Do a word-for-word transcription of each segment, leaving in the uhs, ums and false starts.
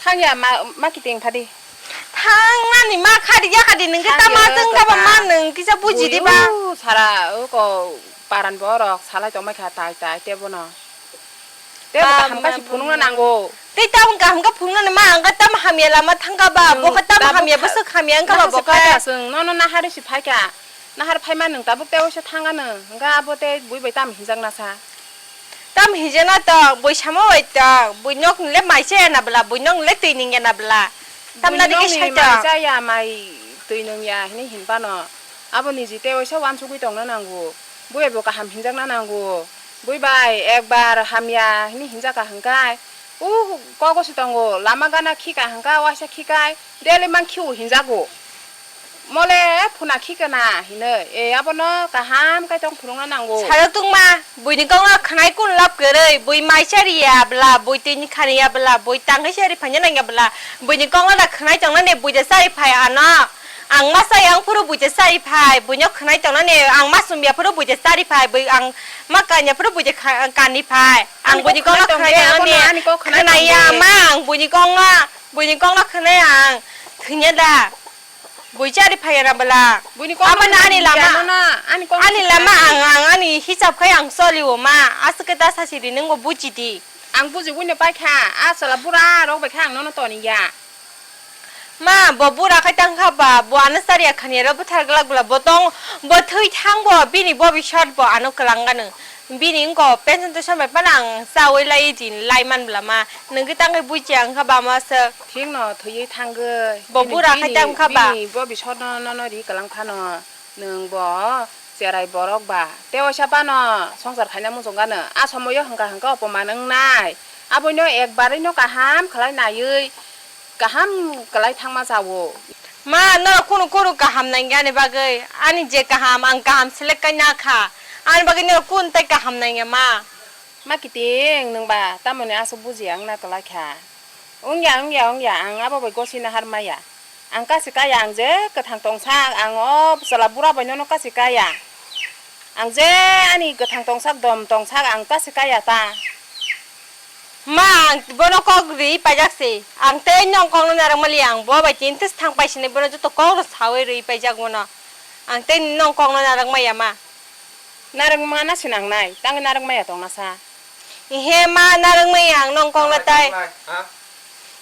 Thangya ma, ma kiting phadi. Thangnani ma khadi ya khadi nungke tama tang kaba ma nung kisa buji di ba. Sara o ko paran borok salai tongmai kha tai tai te bono. Te bo kaham kasi phunukna nango. Tei tabung kaham khe phunuknani ma ang khe tamo hamya lama thangkha ba, bo khe tamo hamya bwswk hamya wngkha ba bo khe. Sung nono nahar si phaikha. Nahar phaima nwng tabuk tei waisa thangkha nwng. Hwnkhe abo tei bui bai tamo hinjak nasa. Tamo hinjak na tong, bui sama bai tong, bui nok ni le mai chaya na bwla, bui nok ni le twi nungya na bwla. Tamna dikhe sai tong. Mai chaya, mai twi nungya hinwi hinphano. Abo niji tei waisa wansugwi tongna nango. Bui bai bo kaham hinjakna nango. Bui bai ekbar hamya hinwi hinjak kha hwnkhe, u kogo se tongo, lama gana khika hwnkhe waisa khikai daily mang khiu hinjago. Mole phuna khikana hinwi, e abono kaham khe tong phunukna nango. Salo tungma, buini kokno khwnai kun lab kwrwi, bui mai chari ya bwla, bui tini khani ya bwla, bui tangwi chari phaina nang ya bwla, buini kokno da khwnai tongnani bui da chari phai ano. Ang ma chaya wng phuru buita chari phai, buino khwnai tongnani ang ma chumya phuru buita chari phai, bui ang ma kanya phuru buita kha-, kani phai. Ang buini kokno khwnai tongnani khwnai ya ma ang buini kokno, buini kokno khwnai ang thwina da. Bui chari phai ya na bwla. Abo na ani lama, ani lama ang, ang ani hisab khai ang choli o ma. Aswk khe ta sasi di nwng bo buji di. Ang buji buino pai kha, a chwla bura rok bai kha ang nono toni ya. Ma, bo bura khai tang kha ba, bo ano chariya khani ro bwthar glak bwla bo tong, bo thwi thang bo, bini bobisot bo ano kwlang gano. Bini wngko pension tesion bai phano ang chaui lai din lai man bwla ma. Nwng khe tang khe buichi ang kha ba ma swk. Thik no thwiwi thangwi. Bo bura khai tang kha ba. Bini bobisot no, no, no ri kwlang phano. Nwng bo cherai borok ba. Tei waisa phano songsar khaina muchung gano. A somoio hwnkha hwnkha opoman wngnai. Aboino ekbarino kaham khlai naiwi. Kaham kwlai thangma chao. Ma, norok kunu kunu kaham nangya ani bagwi? Ani je kaham, ang kaham select kaina kha. Ani bagwi norok kun tei kaham nangya ma? Ma kiting, nwng ba tamoni aswk bujiya wngna kwlai kha. Wngya, wngya, wngya, ang abo bai gosina har maya. Ang kasi kaya, ang je kwthang tongsak, ang o chwla bura bai nono kasi kaya. Ang je ani kwthang tongsak, dom tongsak, ang kasi kaya ta. Ma, ang bono kok rwi paijak se. Ang tei nong kokno narwk mali ang bo bai tin tes thang pai sini bono joto kok rw sawi rwi paijak bono. Ang tei nong kokno narwk maya ma. Narwk mana se nangnai, tangwi narwk maya tongna sa. He ma, narwk maya ang nong kokno tai. Ha?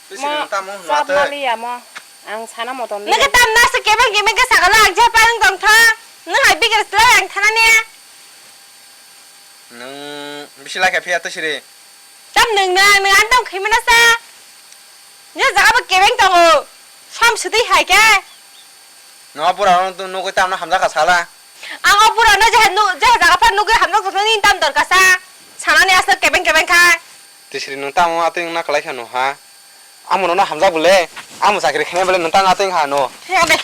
Bisi nwng tamo hwnwi chap atwi? Maliya mo. Ang sana moton. Nwng khe tam nasa kebeng kebeng khe sakala ang je parang tong tha. Nwng hai bigir slai ang thana ne. Nwng bisi lai kha phiya to siri. Tam nwng na, nwng ang tam khaimana sa. Je jaga bo kebeng tongo. Sam sudui hai khe. No bura no tu nugui tam no hamjak kha sala. Ang o bura no je nu, je jaga pha nugui hamjak tongo ni tam dor kasa. Sana ni asal kebeng kebeng kha. Tisri nwng tamo atwi wngna kwlai kha no ha? Amo nono hamjak bole, amo chakri khainai bole nwng tang atwi wngkha no. Thengbe.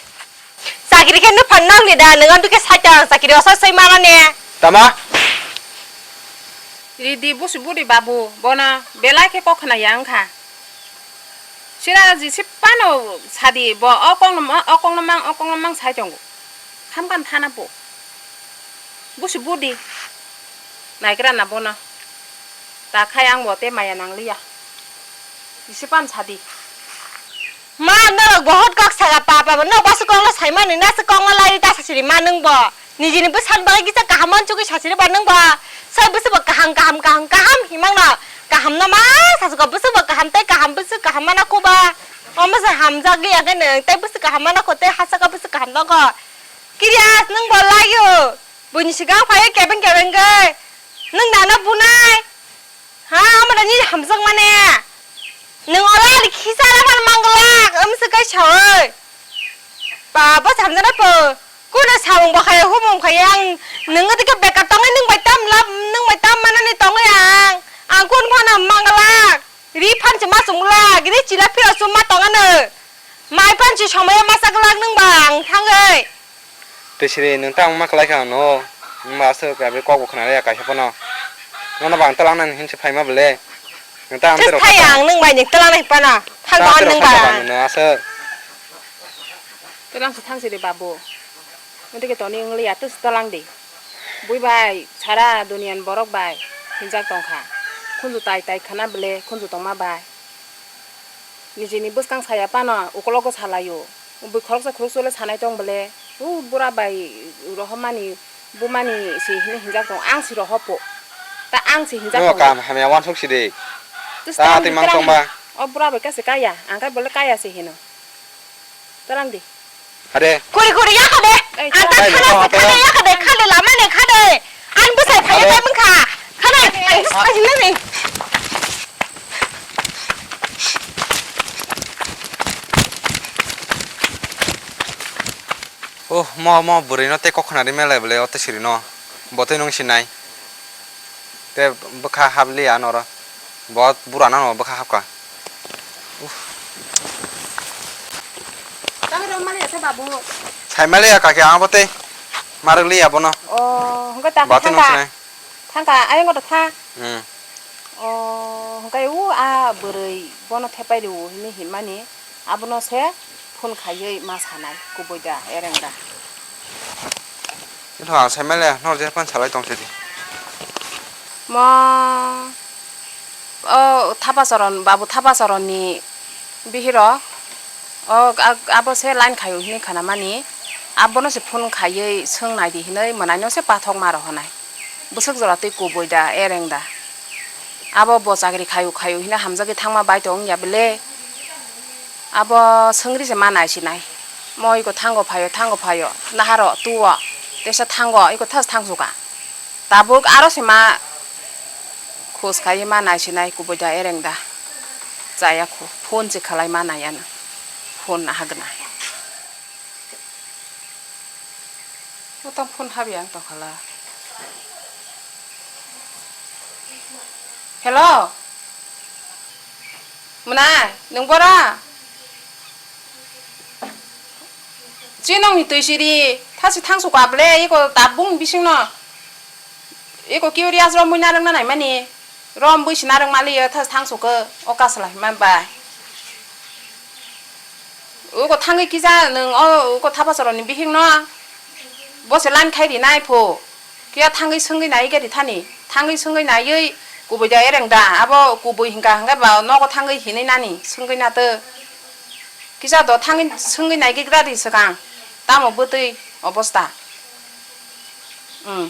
Chakri khe nuphan nang ni da, nwng amtwi khe saita ang chakri osa sai mana ne. Tama? Ridi busi budi babu, bono belai khe kok khna ya wngkha. Sira jisi pano sadi bo o kok no ma, o kok no mang, o kok no mang sai tongo. Hamkan thana po. Busi budi. Naigra na bono. Ta khai ang bo te maya nang liya. Jisi pan sadi. Ma, norok bohot kok saka papa bo, no basu kok no sai mani, na se kok no lai ta sasiri ma nwng bo. Nijini bwsani bagwi kisa kaham man chugwi sasiri ba nwng bo. Sai bwswk bo kaham, kaham, kaham, kaham himang no. Kaham no ma sasuko bwswk bo kaham tei kaham bwswk kaham mana kho ba. Omo se hamjak ya khe nwng tei bwswk kaham mana kho tei hasaka bwswk kaham no kho. Kiryas nwng bo lai o. Buini swkang phai kebeng kebeng khe. Nwng nana bunai. Ha, omo da ni hamjak mane. Nwng ola ni khisa ra ban manglak, amsa kai sawi. Ba, bo samjana po. Kuna samung bo khaya, humung khaya ang. Nwng dike beka tongai nwng bai tam lab, nwng bai tam manani tongai ang. Ang kun phana manglak. Ri phan se ma sung glak, ri chila phira sum ma tongano. Mai phan se somaya masa glak nwng ba ang thangwi. Tei siri nwng tamo ma kwlai kha no? Nwng ba aswk khe abo kok bo khna ya kaisa phano. Nono ba ang twlang nani hinse phaima bole. Nwng tamo tei rok thai ang nwng bai nwng twlang nai phano. Thang ba nwng ba. Nwng aswk. Twlang se thang siri babu. Nwng tei khe toni wng liya twse twlang di. Bui bai sara duniya ni borok bai hinjak tong kha. Khunju tai tai khna bole khunju tongma bai. Nijini bwskang saya phano ukologo salaio. Bui khoroksa khoroksa le sanai tong bole. U bura bai rohormani bumani se hini hinjak tong. Ang si rohopo. Ta ang si hinjak Nung tong. Kam hamya wansuk si de. Tis Ta tang twi di mang terang tong di. Ba. O bura bai kasi kaya. Ang kai bole kaya se hino. Terang di. Ade. Kuri kuri ya kade. Ei, Ang ta Ade, khana ade. Khade ya kade. Khade lama ne khade. Ang bwsai phai Ade. Phai mangkha. Khade. Ang bwsai phai nani. Oh, mo, mo bwrwi no tei kok khna ri mele bole o tei siri no. Bo tei nung sinai. Te bwkha hap liya noro. Bo bura nang no bwkha hapkha. Uff. Tamo rw mali asa babu. Sai mali ya kaki ang bo tei. Marwk liya bono. Oh, hwnkhe ta Bo tei nung thangka. Sinai. Thangka, ayang koto tha. Hmm. Oh, hwnkhe u a bwrwi bono thepai rw hini hinmani. Abono se phone khaiwi ma sanai kubui da, ereng da. Ito ang sai mele, nor je pan salai tong sidi. Mo, o Thapacharan, babu Thapacharan ni bihiro, o a-, abo se line khaio hini khana mani, abono se phone khaiwi swng nai di hinwi mwnaino se pathok ma rohonai. Bwswk jora twi kubui da, ereng da. Abo bo chakri khaio khaio hino hamjagwi thangma bai tong ya bele. Abo swngri se ma nai sinai. Mo iko thango phaio, thango phaio, naharo tuo, teisa thango, iko thas thangsuka. Tabuk aro se ma khos khai ma nai sinai kubui da ereng da. Chaya khu, phone se khalai ma nai ano. Phone nahagna. Otang phone habya ang tongkhala. Hello? Mwnai, nwng bora? Chinongni twi siri, thasi thangsu kable, iko tabung bisingno. Iko curious ro mui narwkna naimani. Rom bui sina rwng maliyo thas thang sukhe o kasla hima bai. Uko thangwi kisa nwng o uko Thapacharan ni bihik no bo se line khai rinai pho. Kiya thangwi swngwi nai khe rithani. Thangwi swngwi naiwi kubui da ereng da. Abo kubui hingka hingke ba nogo thangwi hinwi nani swngwi na tw. Kisa do thangwi swngwi nai khe gra di swkang. Tamo bwtwi obosta. Hmm.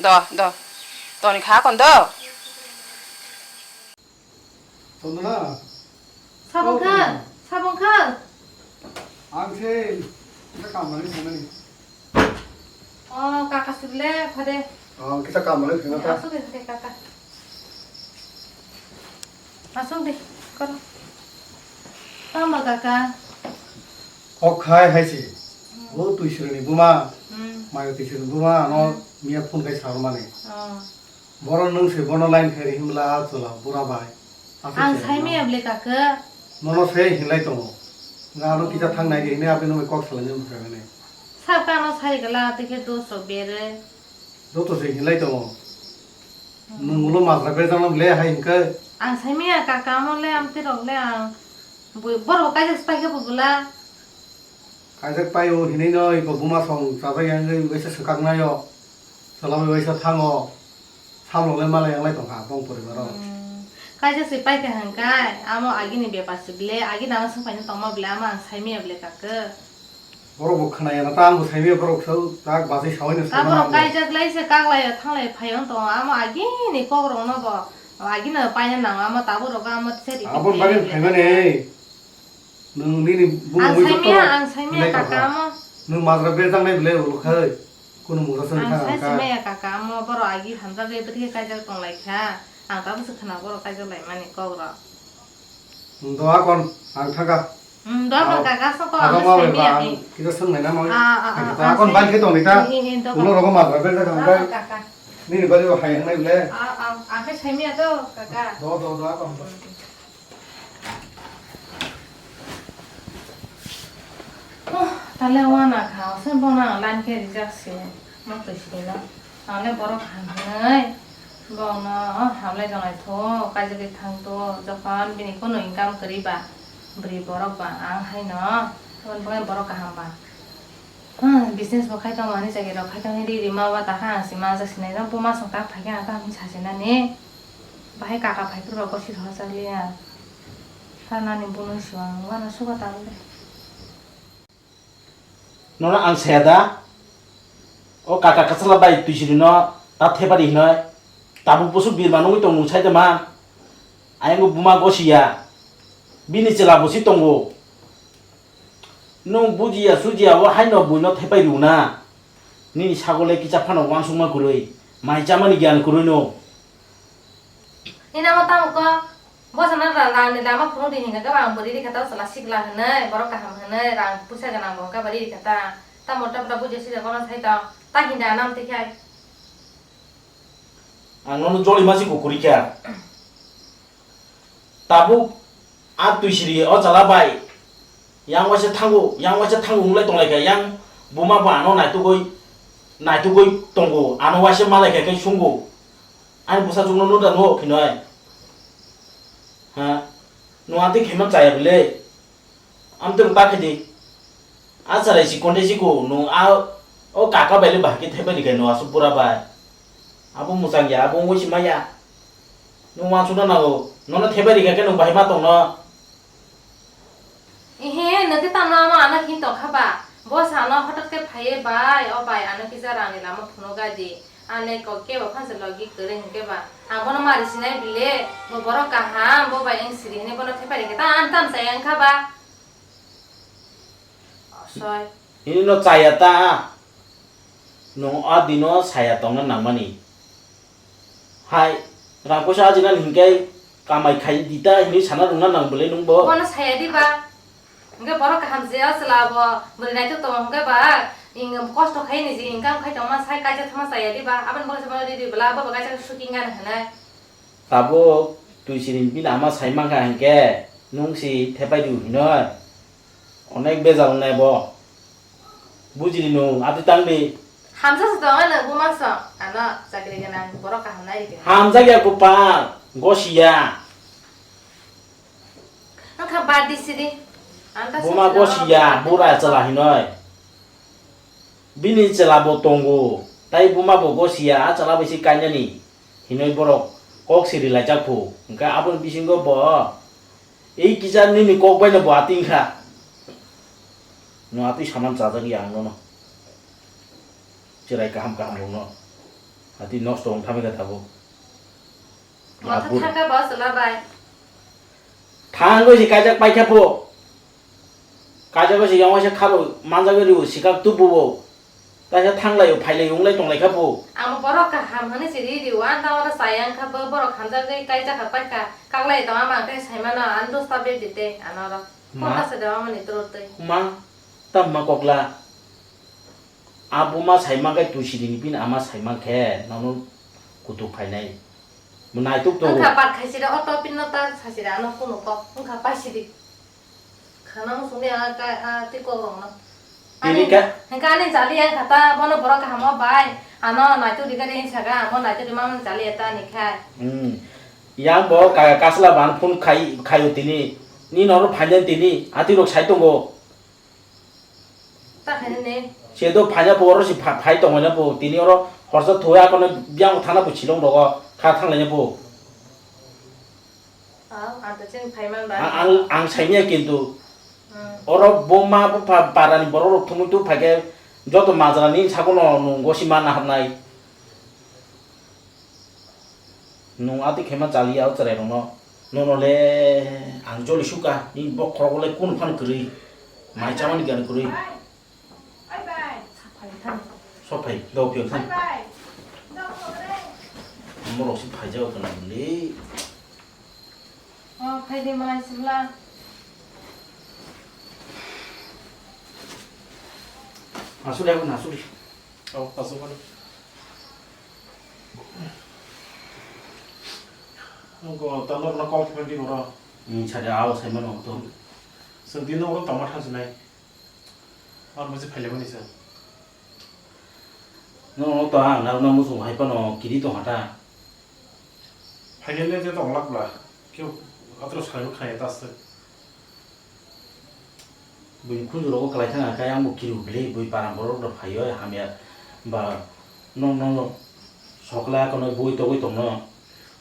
Do, do. Toni kha kon do. Chandana. Sabong Oh, kha, Chandana. Sabong kha. Ang se, kita kamani sanani. Oh, kaka sibile, phade. Oh, kita kamani sana ta. Asuk de, phade kaka. Asuk de, koro. Tama kaka. Kok khai hai si. Hmm. Bo tui sirni buma. Hmm. Mayo tui sirni buma, ano Hmm. miya phone kai sarmani. Oh. Boro nwng se bono line khe ri himla a chwla bura bai. Aswk Ang se sai himla. Maya ble kaka. Nono se hinlai tongo. Nga ano kisa thang nai di hini abini bai kok salai nang phai mani. Sab kano sai gala tei khe dos rok bere. Joto se hinlai tongo. Hmm. Nwng ulo majra berjak no ble hai hingkhe. Ang sai maya kaka amo le amtwi rok le ang bui-, borok bo kaisa se pai khe bo bwla. Kaijak paio hinwi no iko buma song chajak yang wngwi waisa swkaknaio. Chwla bai waisa thango. Samlok le malai yang lai tongkha bong poribar o. Hmm. Kaijak se paikha hwnkhai, amo agini bepar se ble, agini amo swngpaino tongma ble, amo ang saimaya ble kaka. Borok bo khwnaya na ta, ang bo saimaya borok sa tak bachai sawi no Ta saimano borok ang bo. Kaijak lai se kaklai thanglai phai wng tongo, amo agini kokrok no bo, agini paina nango, amo tabuk rok amo se repeat Aboni bagwi khaimani. Nwng nini bumungwi Ang saimaya, joto ang saimaya hinlai kaka tongkha. Amo. Nwng majra berjaknai belai ulo khai. Kunu mungsa sani Ang thang sai ang kha. Saimaya kaka amo borok agi hamjagwi bwtwi kaijak tonglaikha. Ang tabukse khna borok kaijak laimani kokrok. Nwng doa kon ang thangkha. Hmm, doa kon Ang kaka soko thangkha ang ma bai ba saimaya ang ni. Kisa swngnai na ma. Ah, ah, ah, Ang doa ang kon sai- bai khe tongni ta. Eh, eh, eh, doa Ulo kon. Rogo majra berjak ang Doa kai. Kon kaka. Nini bari bo hai ang nai bele. Ah, ah, ang khe saimaya to kaka. Do do doa kon. Oh, tale wana kha, se bono ang line khe rijak se, mo twi sini no. Ang le borok kaham hinwi, bono hamlai tonglai tho, kaijagwi thang tho, jokhon bini kunu income kwrwi ba, bwrwi borok ba, ang haino, aboni bagwi borok kaham ba. Hmm, business bo khai tongmani jagirok khai tongni ri rima ba takha ang se manjak sinai no, buma song tak phaikhe ang tamo hinwi sa sinani. Bahai kaka phai phuru rok gosi rw jak liya. Nani bunui suang, wana suga tabuk de. Nono ang saya da? O kaka kachala bai twisiri no ta thepari hinoi. Tabuk busu birma nungwi tong nung sai de ma. Ayang buma gosi ya. Bini chela busi tongo. Nung bujiya sujiya o haino buino thepai rw na. Nini sagole kisa phano uansukma kwrwi, mai chamani giyan kwrwi no. Nini amo tamo kok? Bwsano ra-, rani lama phunukdi hinkhe khe ba ang bwrwi rikha ta, chwla sikla hwnwi, borok kaham hwnwi, rang puisa gwnang bo hwnkhe ba rikha ta. Tamo tabra bujiya sujiya bono sai tong. Ta hinda anam twi khai. Ang nono joli masi kukurikha. Tabuk a twisiri o chala bai yang waisa thango, yang waisa thango wng lai tong lai kha, yang buma bo ano naitugwi, naitugwi tongo, ano waisa malai kha khe sungo. Ani bwsajwkno nung da nugo phinoi? Ha? Nwng atwi khaima chaya bwle? Amtwrwng ta khaidi. A chwrai si konde si ko nwng a o kaka bai le bahai khe thaibai rikha nwng aswk bura bai. Abo mwchang ya, abo wngwi si maya. Nwng uansukna nango. Nono thaibai rikha khe nwng bahai ma tongno. Ehe, nwng khe tamo ama ano khin tongkha ba? Bo sano hotot khe phaiye bai, o bai ano kisa rangni lama phunuga di. Ane kok kebo phansa logi kwrwi hinkhe ba. Ang bono mari sinai bile, bo borok kaham, bo bai wng siri hinwi bono thepai rikhe ta ang tam chaya wngkha ba. Asoi. Hini no chaya ta. Nwng o dino saya tongna nangmani. Hai, rang poisa ajinani hinkhe kamai khai di ta hinwi sana rwngna nang bwle nwng bo? Bono saya di ba? Hwnkhe borok kaham se o chwla bo bwrwi naithok tongo hwnkhe ba, ing kosto khai niji income khai tongma sai kaisa thangma chaya di ba? Aboni bagwi se bono riri bwla bo bo kaisa suking gana hwnwi. Tabuk twi sini bini ama sai mankha hinkhe nwng si thepai di hinoi. Onek bejal wngnai bo. Bujili nwng, atwi tang di. Hamsa se tongo nwng buma song. Ano chakri gwnang borok kaham nai rikha. Hamjakya kwpal, gosiya. Wngkha bad di sidi. Ang ta buma songsi gosiya, rok bura bad chwla di. Hinoi. Bini chwla bo tongo, tai buma bo gosiya, a chwla bai se kainani. Hinoi borok kok siri laijak phu. Hwnkhe aboni bisingo bo, ei kisa nini kok bai no bo atwi wngkha. No atwi saman chajak ya ang nono. Chwrai kaham kaham rok no. Atwi nosto wng thangwi kha tabuk. Motha thangkha bo chwla bai. Thangwi se kaijak paikha phu. Kaijak se yang waisa kharo manjagwi rw sikak tubuo. Kaisa thanglaio, phailaio, wnglai tonglaikha bo. Ang borok kaham hwnwi se ri rio, ang tamo oro chaya wngkha bo, borok hamjakgwi kaijak kha paikha, kaklai tong ama ang tei saimano, ang dosta bag di tei ano oro. Ma? Kokla se de amani toro tei. Ma? Tamma kokla? Abo ma saima khe twi sidi ni bini ama saima khe nono kutuk phainai. Mo naituk to. Wngkha pat khai sidi, auto pin no ta sa sidi, ano kuno kok, wngkha pai sidi. Khana muchungdi ang a ka, a twi kok rokno. Tini ani ka? Hwnkha ani chali ang khata, bono borok kaham o bai. Ano naituk di gari saka, amo naituk di mamani chali eta ni khai. Hmm. Yang bo ka-, kasla ban phone khai, khaio tini. Ni noro phainai tini, atwi rok sai tongo. Ta khainai ne. Se do phaina bo oro si pha-, phai tongmani bo. Tini oro horsa thoi akono biyang thana bo silong rogo kha thanglaina bo. Aw, ang to chini phai man ba. A-, ang, ang saimanya kintu. Hmm. Oro bo ma bo pa-, parani borok rok thumui tu phaikhe joto majra ni sakono nung gosi ma naharnai. Nung ati khe ma chali ya o chwrai rokno. Nono le ang joli suka, ni bokhorok le kunu phano kwrwi. Mai chamani gani kwrwi. Sophai, dok piyok san. Morok si phaijak kana muli. O, phaidi malai sibla. Asuli, aku nasuli. O, asuk mani. Nungko tandor na kok phaidi moro. Ni sade aw sai mano to. Sengdi no oro tama thasinai. Ar masi phaile mani sa. Nono to ang narwkna muchung hai phano kiri tongkha ta. Phainai le je tong lak bla. Keu atro sai bo khaya ta se. Buini khunju rogo kwlai thang kha, ang bo kiri bwle, bui para borok rok phaiyo hamya ba nong nong sokla kono bui togwi tongno.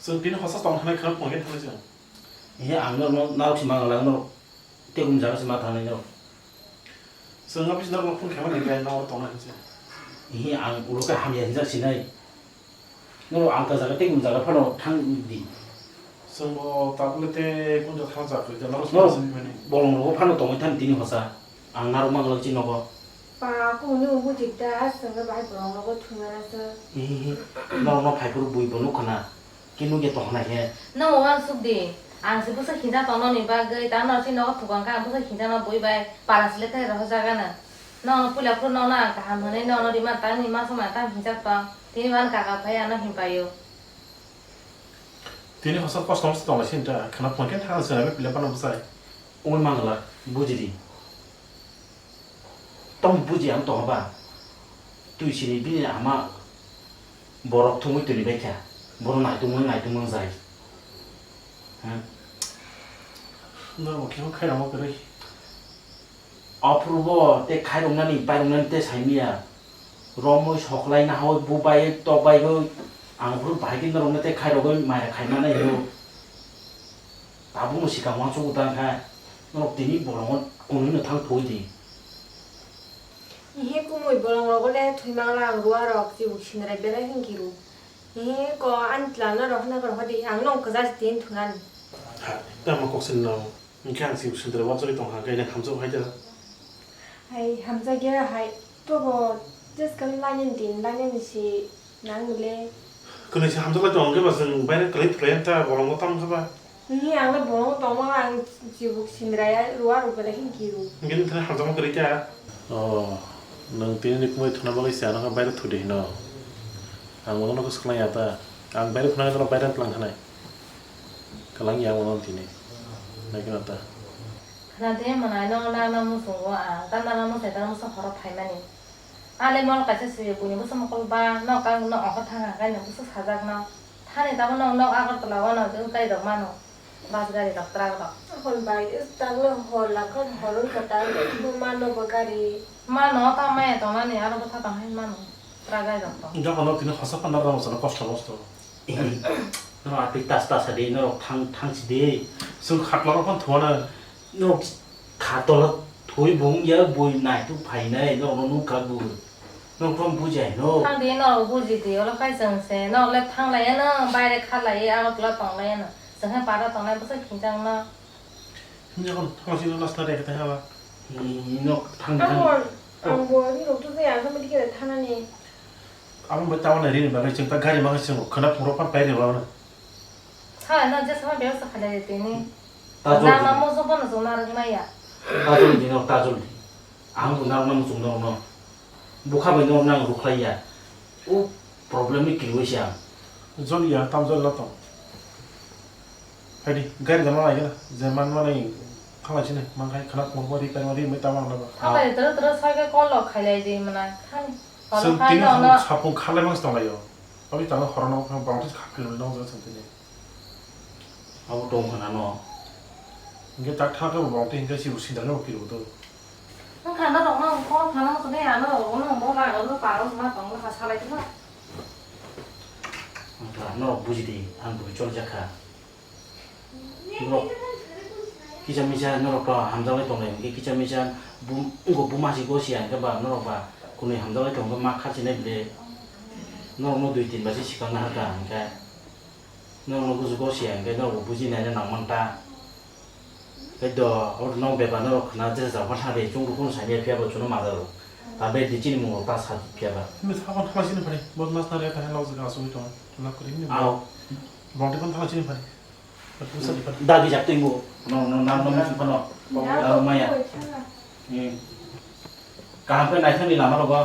Chwng tini hosa tong thangna khwna phone khe thangwi chwng. He ang norok no narok si mangal ang norok tei um jaga si ma thangnai norok. Chwng office norok no phone khaimani khe norok tongna hinse. He ang ulo khe hamya hinjak sinai. Norok alka jaga tei um jaga phano thang di. Chwng bo tabuk le tei kunja thang jak khe norok. Norok sini mani. Bolong rogo phano tongwi thani tini hosa. Ang narok mangal chi nogo. Pa, kunu bujik da, aswk no bahai borok nogo thwimana se. Hihihi, norok no phaiphuru bui bo nukha na, khe nukya tongkha na khe. Nogo uansuk di, ang se bwswk hinjak tong noni bagwi, ta norok si nogo thukang kha, ang bwswk hinjak no bui bai, para sile thai rohorjak ano. Nono puila phuru nono ang kaham hwnwi nono rima tangni ma sama tang hinjak tong, tini uan kaka phai ano himpaio. Tini hosa kosto masa tong lai sinta, khana phone khe thang se na pila pano bwsai. Oi mangala, bujidi. Tong buji ang tong ba. Twi sini bini ama borok thumwi twi bai kha. Borok naitung naitung jai. Hmm. Norok khe khairok kwrwi. Aphurubo tei khairoknani pairoknani tei saimiya. Romwi soklai nahawi bu bai tok bai bo ang phuru bahai khe norokno tei khairogwi maya khaimani hino. Tabukno swkang uansukgo tang kha, norok tini bolongo kunui no thang thoi di. Ihe kumui bolong rogo le thwi mangla ang rua rok chibuk sinrai belai hwnkhe ru. Ihe ko ani twla no rohna rohdi ang nong kwchar tini thunani. Ha, tamo kok sin no. Hwnkhe ang chibuk sinrai uansugwi tong kha, khe nang hamjak hai da. Hai hamjak ya hai, tobo teskang lainani din lainani si. Nang le. Kwnwi se hamjak lai tong khe ba chwng baire kwlai thwlai ta bolongo tamo khe ba. Nini ang le bolongo tongma ang chibuk sinraya rua ruk belai khe kiru. Hwnkhe nini thani hamjakma kwrwi kha. O, nwng tini ni kumui thuna bagwi se ano khe baire thudi hino. Ang bono no swknai ya ta. Ang baire thuna khe baire tlang khanai. Kwlang ya bono tini. Nai khe ta. Khna de manai no na na musungo ang ta na na musai ta musa horo phaimani. Ale mol kaisa se buini bwsa mokol ba, no kang no ongkha thang hang khe no bwsa sajak no. Thani tamo no nok Agartala o no je gari rok mano. Bus gari rok, truck rok. Hon bai, is tang no hor lang khan hor wng kha tang, bo mano bo gari. Mano ta maya tong nani aro bwtha tong hai mano. Truck gari rok tong. Jokhon no tini hosa panda rang sana kosto mosto. No atwi tas tas adi no thang thang si de. Sung khatla rok phan thuana. Nok kha tola thoi bung ya bui nai tu phai nai, nok no nuk ka bui. Nok prom bujai no. Ang di no buji di, olo kai chang se, no le thang lai no, baire kha lai, abo tla tong lai no. Chang hai para tong lai, bwsa khinchang no. Himya kon thang si no last na re ka ta ha ba. Ni nok thang thang. Ang bo ni rok tu ya, ang midi ke thana ni. Abo bai tawa nai rini bagwi chwng ta gari ma chwng khwna phungrok phan pai ri ba no. Sala no je sama bebsa khalai tini. Ta jol di. Nama mo jobo no jona rwk maya. Ta jol di no, ta jol di. Ang bo nang nang chung no no. Bukha bai no nang rukhlai ya. O problem ni kiri wai siya. Jol ya, tam jol la tong. Haidi, gari dama lai gana, je man manai khalai sini, man khai khana phone ko ri pai ma ri mai tama na ba. Khalai tro tro sai ke call lo khailai di mana. Thani. Seng tini no, no. Sapung khalai mang tong lai yo. Abi tang horo no bang ti kha phil no jang seng tini. Abo tong khana no. Nge tak thang ka bang ti nge si usin dang no kiri to. Ang khana rok no, koro khana mo sini ano rok no bo la no paro ma tong la salai tino. Ang khana no buji di, ang bui chol jakha. Norok kisa misa norok to hamjaklai tonglai hwnkhe kisa misa bum-, wngkha buma si gosiya hwnkhe ba norok ba kunui hamjaklai tongkhe ma kharchinai bwle norokno dui tin baji swkang naharkha hwnkhe norokno buju gosiya hwnkhe norokbo bujinai nang manta. Tei do oro nok bebak norok khna jesa jesa thang de chwng rw phano sani ya phiya bo chwngno majak rw ta be di chini mung rok ta sa phiya ba. Hwnwi sakon thala sini phani bo nas na re ta hwnwi asugwi tongo chwla kwrwi hwnwi. Ao. Bong tei phano thala sini phani. Dagi jak twi bo. No, no, na, no, musi phano. Ao maya. Hmm. Kaham khe naithani lama rogo.